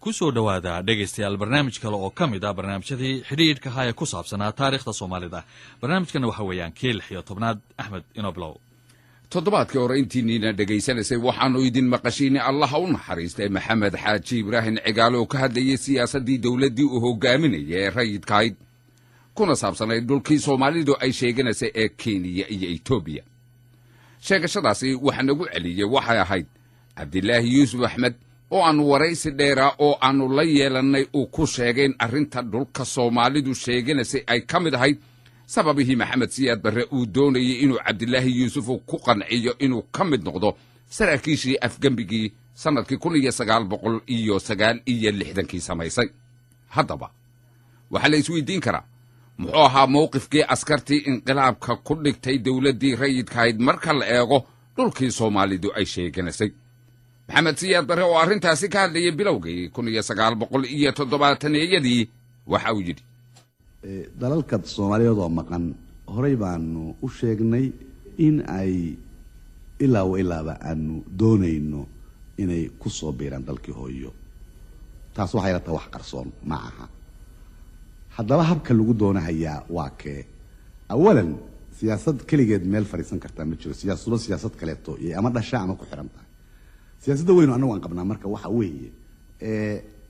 Ku soo dhowaada, dhegaystayaal, barnaamij kale oo ka mid ah barnaamijyadii xidhiidhka ahaa ee ku saabsanaa taariikhda Soomaalida. Barnaamijkana waxa weeyaan kii 16aad. Axmed, inoo bilow. Toddobaadkii hore, intiiniina dhegaysanaysay, waxaannu idin maqashiinay Allaha u naxariistay Maxamed Xaaji Ibraahim Cigaale oo ka hadlayay siyaasaddii dowladdii uu hogaaminaya ee rayidkahayd, kuna saabsanayd dhulkii Soomaalidu ay sheeganaysay ee Kenya iyo Etoobiya. Sheegashadaasi waxa nagu celiyey waxay ahayd Cabdilaahi Yuusuf Axmed oo aannu waraysi dheeraa oo aannu la yeelannay uu ku sheegay in arrinta dhulka Soomaalidu sheeganaysay ay ka mid ahayd sababihii Maxamed Siyaad Barre uu doonayey inuu Cabdilaahi Yuusuf ku qanciyo inuu ka mid noqdo saraakiishii afgembigii sannadkii 1969-kii samaysay. Haddaba waxaa la isweydiin karaa, muxuu ahaa mowqifkii askartii inqilaabka ku dhigtay dowladdii rayidkahayd marka la eego dhulkii Soomaalidu ay sheeganaysay? Maxamed Siyaad Barre oo arrintaasi ka hadlayay bilowgii 1970-yadii waxa uu yidhi: Dalalka Soomaaliyeed oo maqan horey baanu u sheegnay in ay ilaa wa ilaaba aanu doonayno inay ku soo biiraan dalkii hooyo. Taas waxay la tahay wax qarsoon ma aha. Haddaba habka lagu doonahayaa waa kee? Awalan, siyaasad keligeed meel fadhiisan kartaa ma jiro. Siyaasaduba siyaasad kaleeto iyo ama dhasha ama ku xiran tahay. Siyaasadda weynu annagu aan qabnaa marka waxa weeye,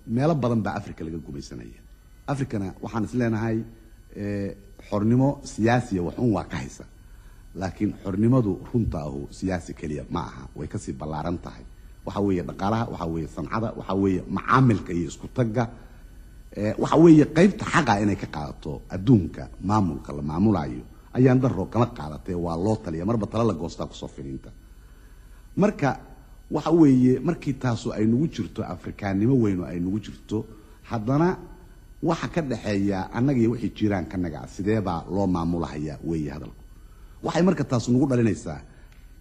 meelo badan baa Africa laga gumaysanaya. Africana waxaan is leenahay xornimo siyaasiya waxun waa ka haysa, laakiin xornimadu runta ahu siyaasi keliya ma aha, way kasii ballaaran tahay. Waxa weeye dhaqaalaha, waxa weeye sancada, waxa weeye macaamilka iyo isku tagga, waxa weeye qaybta xaqa inay ka qaadato adduunka maamulka la maamulayo. Ayaan daro kama qaadatee, waa loo taliya, marba tala la goostaa kusoo fidhiinta. Marka waxa weeye, markii taasu ay nagu jirto, Afrikaannimo weyn oo ay nagu jirto, haddana waxa ka dhexeeya annaga iyo wixii jiiraankanaga ah sidee baa loo maamulahayaa weeye hadalku. Waxay marka taas nagu dhalinaysaa,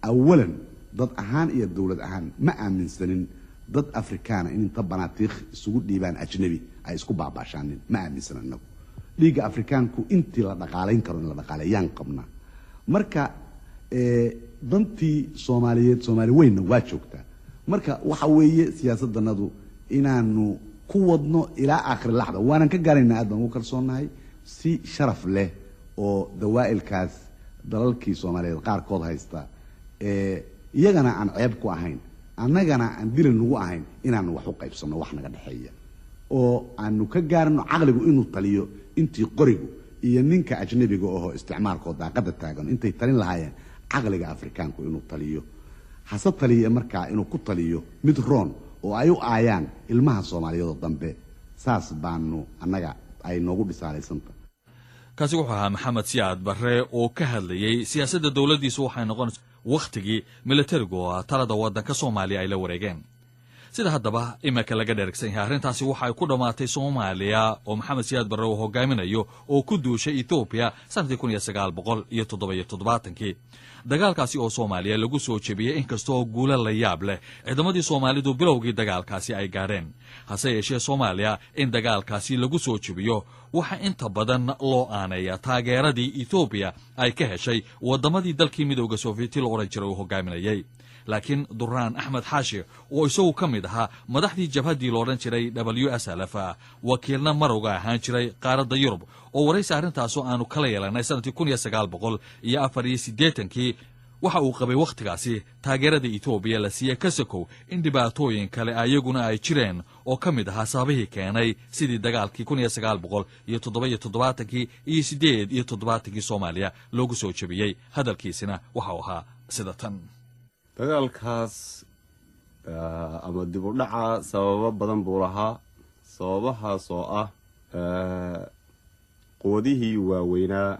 awalan dad ahaan iyo dowlad ahaan ma aaminsanin dad Afrikaana in inta banaatiikh isugu dhiibaan ajnabi ay isku baabaashaanin. Ma aaminsan annagu. Dhiigga Afrikaanku intii la dhaqaalayn karo in la dhaqaaleeyaan qabnaa. Marka dantii Soomaaliyeed, Soomaali weynna waa joogtaa. Marka waxa weeye siyaasaddanadu inaanu ku wadno ilaa aakhir laxda, waanan ka gaaraynaa, aad baan ugu kalsoonnahay, si sharaf leh oo dawaa'ilkaas dalalkii Soomaaliyeed qaarkood haysta iyagana aan ceeb ku ahayn, annagana aan dilin nagu ahayn, inaanu wax u qaybsanno wax naga dhexeeya oo aanu ka gaarno caqligu inuu taliyo intii qorigu iyo ninka ajnabiga ahoo isticmaalkoo daaqada taagan intay talin lahaayeen. Caqliga Afrikaanku inuu taliyo, hase taliye markaa inuu ku taliyo mid roon oo ay u aayaan ilmaha Soomaaliyeed oo dambe. Saas baanu annaga ay noogu dhisaalaysanta. Kaasi wuxuu ahaa Maxamed Siyaad Barre oo ka hadlayey siyaasadda dowladdiisu waxay noqonaysa wakhtigii militarigu oo talada waddanka Soomaaliya ay la wareegeen. Sida haddaba iminka laga dheregsan yahay, arrintaasi waxa ay ku dhammaatay Soomaaliya oo Maxamed Siyaad Barre uu hogaaminayo oo ku duushay Etoobiya sanadkii 1977-kii. Dagaalkaasi oo Soomaaliya lagu soo jebiyey, inkastoo guulo la yaab leh ciidamadii Soomaalidu bilowgii dagaalkaasi ay gaadheen, hase yeeshee Soomaaliya in dagaalkaasi lagu soo jebiyo waxaa inta badan loo aaneeyaa taageeradii Etoobiya ay ka heshay waddamadii dalkii Midowda Sofiyeeti la odhan jiray uu hogaaminayay. Laakiin Duraan Axmed Xaashi, oo isagu ka mid ahaa madaxdii jabhaddii la odhan jiray WSLF, wakiilna marowga ahaan jiray qaaradda Yurub, oo waraysi arrintaasoo aanu kala yeelanay sanadkii 1984-kii, waxa uu qabay wakhtigaasi taageerada Etoobiya la siiyey ka sokow in dhibaatooyin kale ayaguna ay jireen oo ka mid ahaa sababihii keenay sidii dagaalkii 1977-kii iyo 78-kii Soomaaliya loogu soo jebiyey. Hadalkiisina waxau ahaa sida tan. Dagaalkaas ama dib u dhaca sababo badan buu lahaa, sababahaas oo ah quwadihii waaweynaa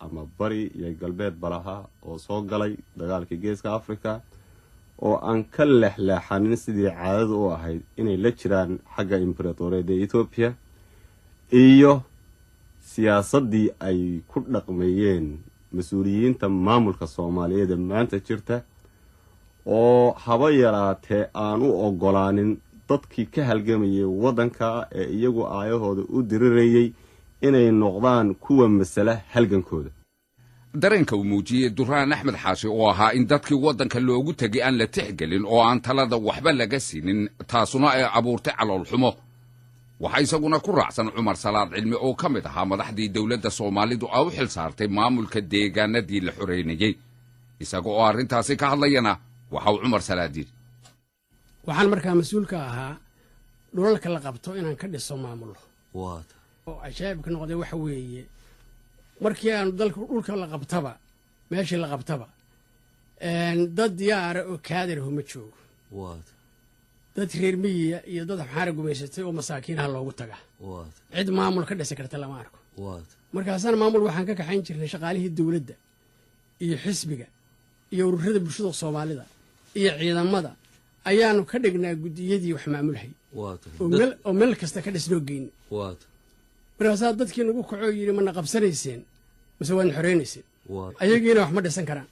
ama bari iyo galbeedba lahaa oo soo galay dagaalkii Geeska Africa, oo aan ka leexleexanin sidii caadada u ahayd inay la jiraan xagga imberatooriyadda Etoobiya, iyo siyaasaddii ay ku dhaqmayeen mas-uuliyiinta maamulka Soomaaliyeed ee maanta jirta, oo haba yaraatee aan u ogolaanin dadkii ka halgamayay waddanka ee iyagu aayahooda u dirirayay inay noqdaan kuwa masala halgankooda. Dareenka uu muujiyey Duraan Axmed Xaashi oo ahaa in dadkii waddanka loogu tegay aan la tixgelin oo aan talada waxba laga siinin, taasuna ay abuurtay caloolxumo, waxaa isaguna ku raacsan Cumar Salaad Cilmi oo ka mid ahaa madaxdii dowladda Soomaalidu a u xil saartay maamulka deegaanadii la xoreynayey. Isaga oo arrintaasi ka hadlayana, waxa uu Cumar Salaad yidhi: Waxaan markaa mas-uulka ahaa dhulalka la qabto inaan ka dhiso maamulo. Oo cajaa'ibka noqday waxa weeye, markii aanu dalka dhulka la qabtaba, meeshii la qabtaba, dad diyaara oo kaadirahu ma joogo. Dad reer miyiya iyo dad Axmaara gumaysatay oo masaakiinaha loogu taga, cid maamul ka dhisi karta lama arko. Markaasaan maamul waxaan ka kaxayn jirnay shaqaalihii dowladda iyo xisbiga iyo ururada bulshada Soomaalida iyo ciidamada ayaanu ka dhignaa guddiyadii wax maamulhay oo meel kasta ka dhisnoo geyna. Markaasaa dadkii nagu kacoo yidhi: "Mana qabsanayseen mise waadna xoreynayseen?" Ayagiina wax ma dhisan karaan.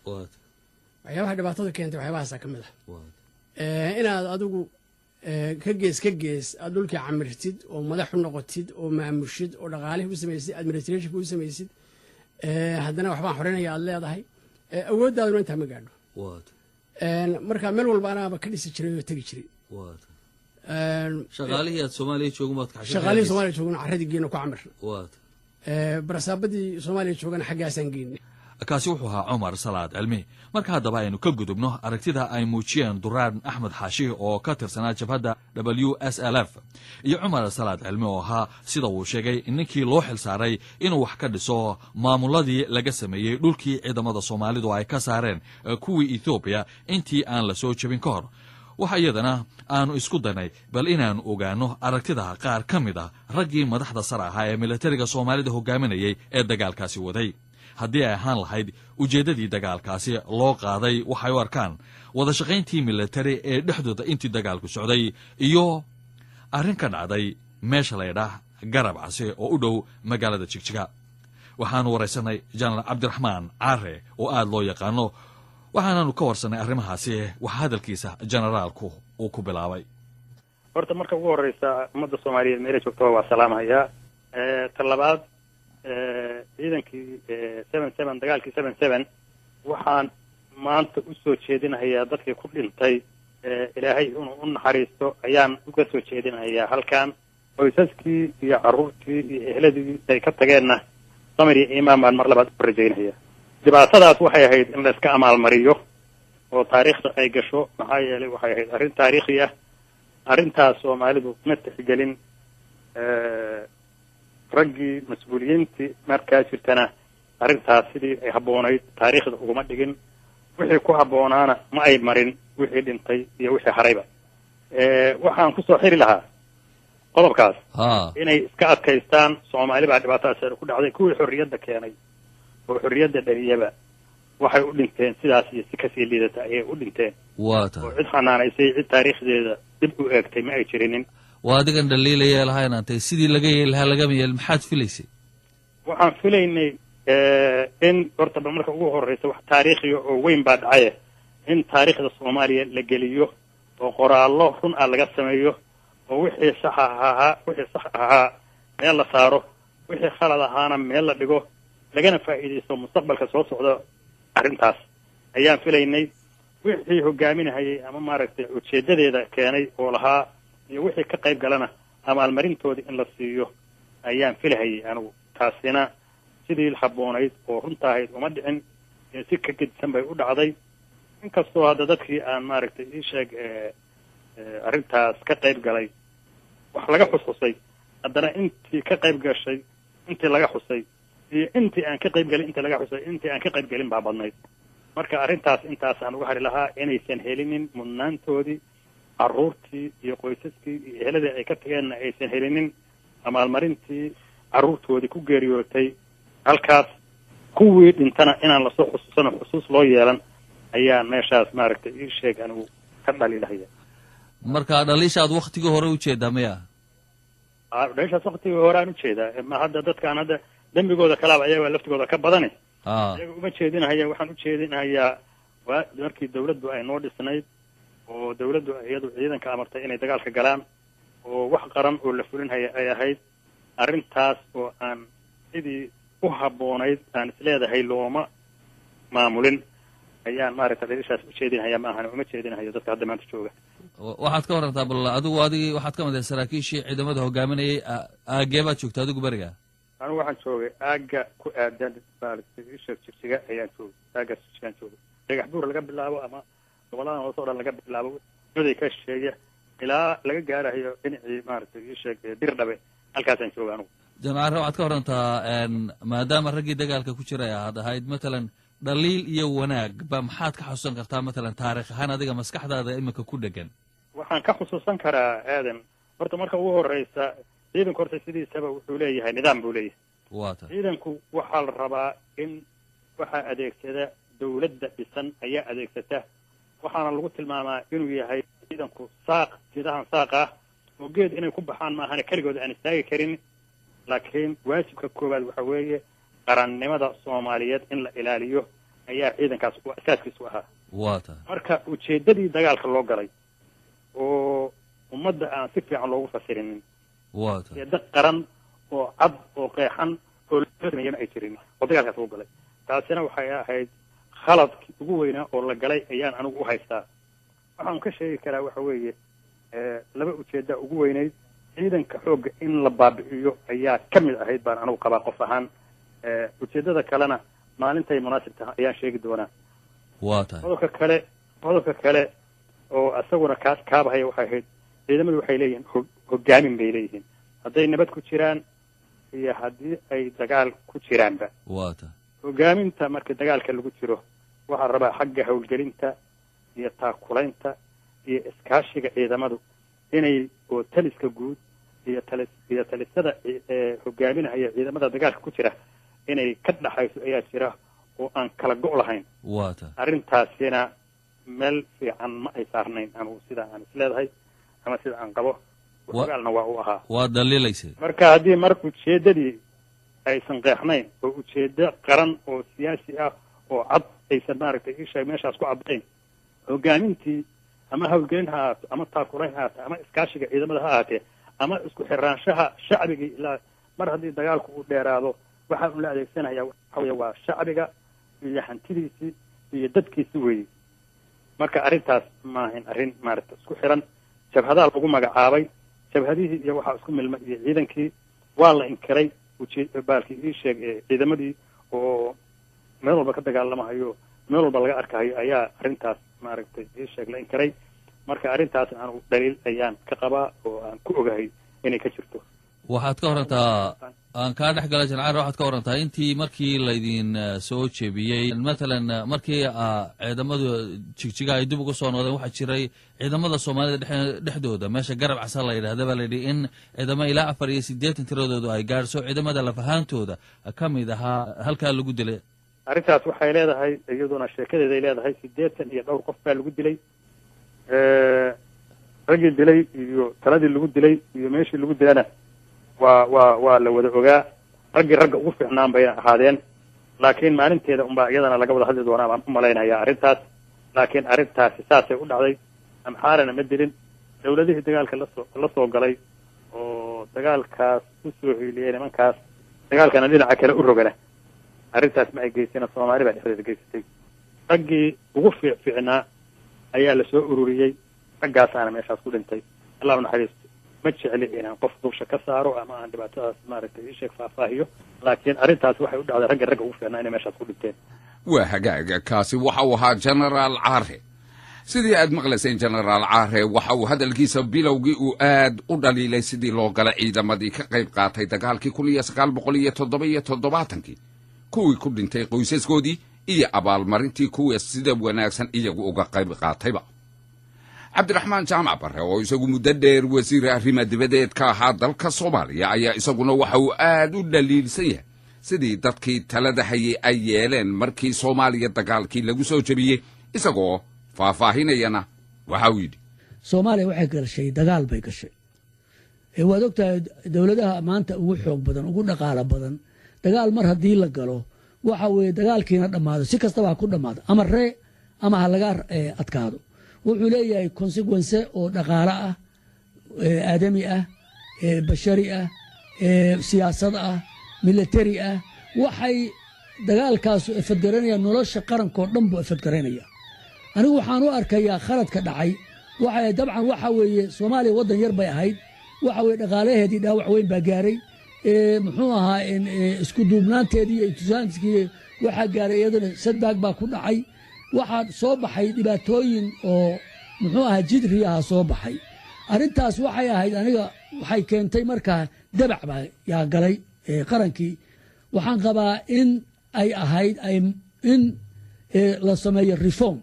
Waxyaabaha dhibaatada keentay waxyaabahaasaa ka mid ah, inaad adigu ka gees ka gees aad dhulkii camirtid oo madax u noqotid oo maamushid oo dhaqaalihii u samaysid, administrationka u samaysid, haddana waxbaan xoreynaya aad leedahay, awooddaaduna intaa ma gaadho. Marka meel walba anaaba ka dhisi jiray oo tegi jiray. Shaqaalihii aad Soomaaliya joogan baad kaxashay? Shaqaalihii Soomaaliya joogana carradii geena ku camirna, barasaabadii Soomaaliya joogana xaggaasaan geynay. Kaasi wuxuu ahaa Cumar Salaad Cilmi. Marka haddaba aynu ka gudubno aragtida ay muujiyeen Duraan Axmed Xaashi oo ka tirsanaa jabhadda WSLF iyo Cumar Salaad Cilmi oo ahaa, sida uu sheegay, ninkii loo xil saaray inuu wax ka dhiso maamuladii laga sameeyey dhulkii ciidamada Soomaalidu ay ka saareen kuwii Ethoobiya intii aan la soo jebin ka hor, waxa iyadana aanu isku danay bal inaannu ogaanno aragtida qaar ka mid ah raggii madaxda sare ahaa ee militariga Soomaalida hogaaminayay ee dagaalkaasi waday, haddii ay ahaan lahayd ujeeddadii dagaalkaasi loo qaaday, waxay u arkaan wada shaqayntii militari ee dhexdooda intii dagaalku socday, iyo arrin ka dhacday meesha laydhaah Garab Case oo u dhow magaalada Jigjiga. Waxaanu waraysanay Jenaraal Cabdiraxmaan Caare oo aad loo yaqaano, waxaanaanu ka warsanay arrimahaasi. Waxa hadalkiisa generaalku uu ku bilaabay: Horta marka ugu horeysa, ummadda Soomaaliyeed meelay joogtaba waa salaamhayaa. Ta labaad, ciidankii 7-7, dagaalkii 7-7, waxaan maanta usoo jeedinahayaa dadkii ku dhintay Ilaahay inuu u naxariisto ayaan uga soo jeedinahayaa halkan. Qoysaskii iyo carruurtii iyo ehladii ay ka tageenna samir iyo iimaan baan mar labaad u rajaynaya. Dhibaatadaas waxay ahayd in la iska amaalmariyo oo taariikhda ay gasho, maxaa yeelay waxay ahayd arrin taariikhi ah. Arrintaas Soomaalidu ma tixgelin, raggii mas-uuliyiintii markaa jirtana arrintaas sidii ay habboonayd taariikhda uguma dhigin, wixii ku habboonaana ma ay marin, wixii dhintay iyo wixii harayba. Waxaan kusoo xiri lahaa qodobkaas inay iska adkaystaan. Soomaali baa dhibaatadaas ku dhacday. Kuwii xorriyadda keenay oo xorriyadda dhaliyaba waxay u dhinteen sidaas iyo si kasii liidata ayay u dhinteen, oo cid xanaanaysay, cid taariikhdeeda dib u eegtay ma ay jirinin. Waa adigan dhaliilaya lahayn antay sidii laga yeeli lahaa lagama yeelin. Maxaad filaysay? Waxaan filaynay in horta ba marka ugu horreysa wax taariikhiya oo weyn baa dhacaye in taariikhda Soomaaliya la geliyo oo qoraallo run ah laga sameeyo, oo wixii sax ahaa meel la saaro, wixii khalad ahaana meel la dhigo, lagana faa'iidaysto mustaqbalka soo socda. Arrintaas ayaan filaynay. Wixii hogaaminahayay ama maaragtay ujeedadeeda keenay oo lahaa iyo wixii ka qayb galana abaalmarintoodii in la siiyo ayaan filahayay anigu. Taasina sidii habboonayd oo runta ahayd uma dhicin, si ka gedisan bay u dhacday, inkastoo hadda dadkii aan maaragtay ii sheeg arrintaas ka qayb galay wax laga xusxusay, haddana intii ka qayb gashay intii laga xusay iyo intii aan ka qayb gelin intii laga xusay, intii aan ka qayb gelin baa badnayd. Marka arrintaas intaasaan uga hari lahaa, inaysan helinin mudnaantoodii, carruurtii iyo qoysaskii iyo eheladii ay ka tageenna aysan helinin abaalmarintii carruurtoodii ku geeriyootay halkaas, kuwii dhintana inaan lasoo xusuusano, xusuus loo yeelan ayaan meeshaas maaragtay ii sheeg anigu ka dhaliilahaya. Marka dhaliishaad waktigii hore ujeedaa maya? Dhaliishaas waktigii hore aan ujeedaa. Ma hadda dadkaan hadda dembigooda kalaaba ayaga laftigooda ka badani, iyaga uma jeedinahaya. Waxaan ujeedinahayaa waa markii dawladdu ay noo dhisnayd oo dawladdu iyadu ciidanka amartay inay dagaalka galaan oo wax qaran oo la fulinhaya ay ahayd, arrintaas oo aan sidii u habboonayd aan isleedahay looma maamulin ayaan maaragtay dhaliishaas u jeedinhaya, ma ahan uma jeedinhayo dadka hadda maanta jooga. Waxaad ka warantaa bal adigu, adigii waxaad ka mid ahay saraakiishii ciidamada hogaaminayay, aagee baad joogta adigu beriga? Anigu waxaan joogay aagga ku aadan maaragtay isha Jigjiga ayaan joogay, aaggaas Jigjigaan joogay, Dhagax Buur laga bilaabo ama goboladan hoose o dhan laga bilaabo Goday ka shisheeya ilaa laga gaarayo dhinacii maaragtay isheeg Dirdhabe, halkaasaan joogay anigu. Jancaare, waxaad ka warantaa maadaama raggii dagaalka ku jiray aad ahayd, matalan dhaliil iyo wanaag ba maxaad ka xusuusan kartaa, matalan taarikh ahaan adiga maskaxdaada iminka ku dhegan? Waxaan ka xusuusan karaa Aadan, horta marka ugu horeysa ciidanku horta sidiisaba wuxuu leeyahay nidaam buu leeyahay. Waata. Ciidanku waxaa la rabaa in waxaa adeegsada dawladda dhisan ayaa adeegsata, waxaana lagu tilmaamaa inuu yahay ciidanku saaq, geedahan saaq ah oo geed inay ku baxaan maahane keligood aan istaagi karin. Laakiin waajibka koowaad waxa weeye qarannimada Soomaaliyeed in la ilaaliyo ayaa ciidankaas asaaskiisu ahaa. Waata. Marka ujeeddadii dagaalka loo galay oo ummadda aan si fiican loogu fasirinin, ujeeddo qaran oo cad oo qeexan oo loo sameeyey ma ay jirin oo dagaalkaas lagu galay. Taasina waxay ahayd khaladkii ugu weynaa oo la galay ayaan anigu u haystaa. Waxaan ka sheegi karaa waxa weeye laba ujeedda ugu weynayd, ciidanka xoogga in la baabi'iyo ayaa ka mid ahayd baan anigu qabaa qof ahaan. Ujeeddada kalena maalintay munaasib tahay ayaan sheegi doonaa. Waata. Qodobka kale oo isaguna kaas kaabahaya waxay ahayd ciidamadu waxay leeyihiin hogaamin bay leeyihiin, hadday nabad ku jiraan iyo haddii ay dagaal ku jiraanba. Hogaaminta marka dagaalka lagu jiro waxaa rabaa xagga howlgelinta iyo taakulaynta iyo iskaashiga ciidamadu inay oo taliska guud iyo talis iyo talisada hogaaminaya ciidamada dagaalka ku jira inay ka dhaxayso ayaa jira oo aan kala go' lahayn. Arrintaasina meel fiican ma ay saarnayn anugu sida aan isleedahay ama sida aan qabo, dagaalna waa u ahaa. Waa dhaliilaysay. Marka haddii mar ujeeddadii aysan qeexnayn oo ujeeddo qaran oo siyaasi ah oo cad aysan maaragtay isha meeshaas ku caddayn, hogaamintii ama howlgelin ha ahaato ama taakulayn ha ahaato ama iskaashiga ciidamada ha ahaatee ama isku xiraanshaha shacbigii, ilaa mar haddii dagaalku uu dheeraado waxaa un la adeegsanaya waxa weeye waa shacbiga iyo hantidiisii iyo dadkiisi weeye. Marka arrintaas maahayn arrin maaragta isku xiran. Jabhadaha lagu magacaabay, jabhadihii iyo waxaa isku milmay iyo ciidankii waa la inkiray baalkii ii sheeg ciidamadii oo meel walba ka dagaalamahayo, meel walba laga arkahayo ayaa arrintaas maaragtay ii sheeg la inkiray. Marka arrintaas aanu dhaliil ayaan ka qabaa oo aan ku ogahay inay ka jirto. Waxaad ka warantaa, aan kaa dhex gala Jancaar, waxaad ka warantaa intii markii laydin soo jebiyey, matalan markii ciidamadu Jigjiga ay dib uga soo noqdeen, waxaa jiray ciidamada Soomaalida dhexdooda meesha Garab Casa la yidhahda baa layidhi in ciidamo ilaa 84 tiradoodu ay gaadhso ciidamada lafahaantooda ka mid ahaa halkaa lagu dilay. Arrintaas waxay leedahay iyaduna sheekadeeday leedahay. 80 iyo dhowr qof baa lagu dilay. Raggii dilay iyo taladii lagu dilay iyo meeshii lagu dilana waa la wada ogaa. Raggii ragga ugu fiicnaan bayna ahaadeen, laakiin maalinteeda unbaa iyadana laga wada hadli doonaa baan u malaynaya arrintaas. Laakiin arrintaasi saasay u dhacday. Amxaarana ma dilin, dawladihii dagaalka lasoo galay oo dagaalkaas usoo hiiliyey nimankaas dagaalkana dhinaca kale u rogana arrintaas ma ay geysana, Soomaali baa dhexdeeda geysatay. Raggii ugu fiicnaa ayaa lasoo ururiyey, raggaasaana meeshaas ku dhintay, Allah u naxariisto. Ma jecli inaan qof dusha ka saaro ama aan dhibaatadaas maaragtay ii sheeg faahfaahiyo, laakiin arrintaas waxay u dhacday ragga ragga ugu fiicnaa inay meeshaas ku dhinteen. Waa hagaaga, kaasi waxa uu ahaa Genaraal Caare. Sidii aad maqlayseen, Genaraal Caare waxa uu hadalkiisa bilowgii uu aad u dhaliilay sidii loo gala ciidamadii ka qayb qaatay dagaalkii 1977-kii, kuwii ku dhintay qoysaskoodii iyo abaalmarintii kuwa sida wanaagsan iyagu uga qayb qaatayba. Cabdiraxmaan Jaamac Barre oo isagu muddo dheer wasiir arrima dibadeed ka ahaa dalka Soomaaliya ayaa isaguna waxa uu aad u dhaliilsan yahay sidii dadkii talada hayay ay yeeleen markii Soomaaliya dagaalkii lagu soo jebiyey. Isagoo faahfaahinayana waxa uu yidhi: Soomaaliya waxay gashay dagaal bay gashay. Waad ogtahay dowladaha maanta ugu xoog badan, ugu dhaqaalo badan, dagaal mar haddii la galo waxa weeye dagaalkiina dhammaado, si kastaba ha ku dhammaado, ama ree ama ha laga adkaado, wuxuu leeyahay consequence oo dhaqaalo ah, aadami ah, bashari ah, siyaasad ah, military ah. Waxay Dagaalkaasu effect garaynaya nolosha qarankoo dhan buu effect garaynaya. Anigu waxaan u arkayaa khaladka dhacay waxa dabcan waxa weeye, Soomaaliya waddan yar bay ahayd. Waxa weye, dhaqaalaheedii dhaawac weyn baa gaaray. Muxuu ahaa, isku duubnaanteedii iyo intusaanskii waxaa gaaray, iyadana setback baa ku dhacay. Waxaa soo baxay dhibaatooyin oo, muxuu ahaa, jidriyaha soo baxay. Arrintaas waxay ahayd, aniga waxay keentay markaa dabac baa yaa galay qarankii. Waxaan qabaa in ay ahayd in la sameeyo reform.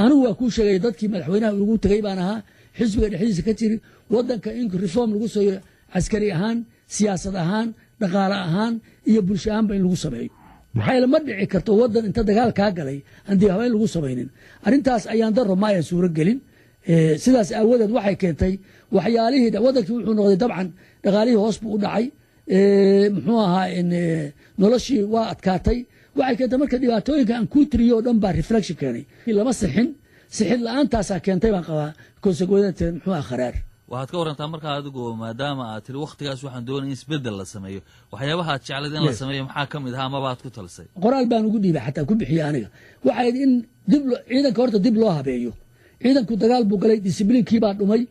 Anigu waa kuu sheegaya, dadkii madaxweynaha ugu tegey baan ahaa, xisbiga dhexdiisa ka jiri, waddanka in reform lagu sameeyo, caskari ahaan, siyaasad ahaan, dhaqaale ahaan iyo bulsho ahaanba in lagu sameeyo. Maxaa yeele, ma dhici karto waddan inta dagaal kaa galay aan dib habeyn lagu samaynin. Arrintaas ayaan daro ma ayan suuro gelin. Sidaas aawadeed waxay keentay waxyaalihii waddankii wuxuu noqday, dabcan dhaqaalihii hoos buu u dhacay, muxuu ahaa, noloshii waa adkaatay. Waxay keentay marka dhibaatooyinka aan kuu tiriyo oo dhan baa reflection keenay. Lama sixin, sixid la-aantaasaa keentay baan qabaa consequence, muxuu aha, kharaar. Waxaad ka warantaa markaa adigu, maadaama aad tiri wakhtigaas waxaan doonaya in isbeddel la sameeyo, waxyaabaha aad jeclayd in la sameeyo maxaa ka mid ahaa amaba aad ku talisay? Qoraal baan ugu dhiibay, xataa ku bixiyey aniga. Waxay in dib ciidanka horta dib loo habeeyo. Ciidanku dagaal buu galay, discipline-kii baa dhumay.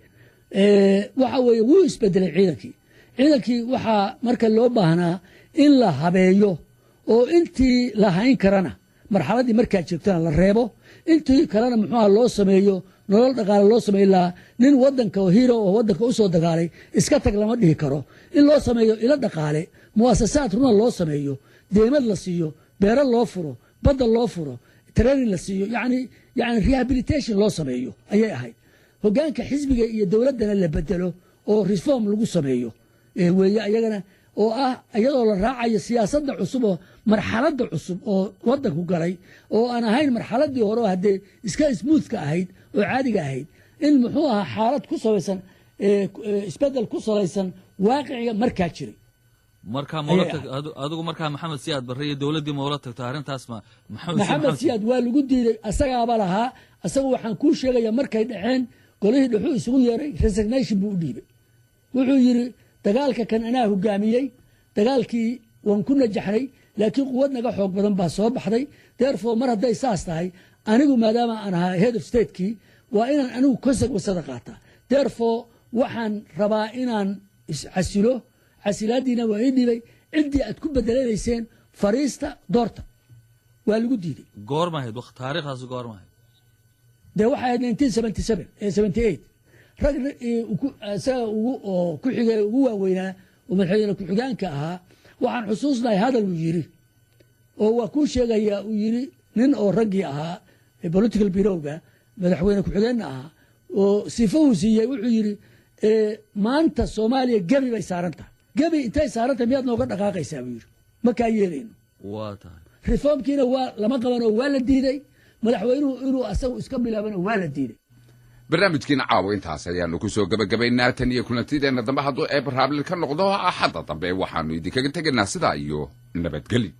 Waxa weeye, wuu isbedelay ciidankii. Ciidankii waxaa marka loo baahnaa in la habeeyo oo intii la hayn karana marxaladdii markaa jirtana la reebo, intii kalena, muxuuha, loo sameeyo nolol dhaqaale loo sameeyo. Lahaa nin wadanka hero oo wadanka usoo dagaalay iska tag lama dhihi karo. In loo sameeyo ilo dhaqaale, muasasaad runa loo sameeyo, deemad la siiyo, beero loo furo, badda loo furo, training la siiyo, yani rehabilitation loo sameeyo ayay ahayd. Hogaanka xisbiga iyo dowladdana la bedelo oo reform lagu sameeyo weeye ayagana, oo ah iyadoo la raacayo siyaasadda cusub oo marxaladda cusub oo wadanku galay, oo aan ahayn marxaladdii hore oo haddee iska smooth-ka ahayd oo caadiga ahayd, in, muxuu ahaa, xaalad ku salaysan isbedel ku salaysan waaqiciga markaa jiray. Markaa adigu markaa Maxamed Siyaad Barre iyo dowladdii maula tagto arrintaas ma? Maxamed Siyaad waa lagu diiday, asagaaba lahaa. Asaga waxaan kuu sheegaya, markay dhaceen golihii dhuxuu isugu yeeray, resignation buu u dhiibay. Wuxuu yidhi, "Dagaalka kan anaa hogaamiyey, dagaalkii waan ku najaxnay, laakiin quwad naga xoog badan baa soo baxday. Therefore, mar hadday saas tahay, anigu maadaama aan ahaa head of state-kii, waa inaan anigu consequence-ada qaataa. Therefore, waxaan rabaa inaan iscasilo. Casilaadiina waa ii dhiibay. Ciddii aad ku bedelanayseen fariista doorta." Waa lagu diiday. Goorma ahayd taariikhdaasi? Goorma ahayd? Dee waxay ahayd 1977, 78. Rag isaga ugu oo ku xigay, ugu waaweynaa oo madaxweyne ku-xigaanka ahaa, waxaan xusuusnahay hadal uu yidhi oo waa kuu sheegayaa. Uu yidhi nin oo raggii ahaa political bureau-ga, madaxweyne ku-xigeenna ahaa, oo sifo uu siiyey, wuxuu yidhi, "Maanta Soomaaliya gebi bay saaran tahay. Gebi intay saaran tahay miyaad nooga dhaqaaqaysaa?" buu yidhi. "Makaa yeelayno." Waa tahay. Reform-kiina waa lama qabanoo waa la diiday. Madaxweynuhu inuu asagu iska bilaabana waa la diiday. Barnaamijkiina caawa intaas ayaanu ku soo gebagabaynaa. Tan iyo kulantideenna dambe, hadduu Eebe raalli ka noqdo, Axadda dambe, waxaanu idinkaga tegaynaa sidaa iyo nabadgeli.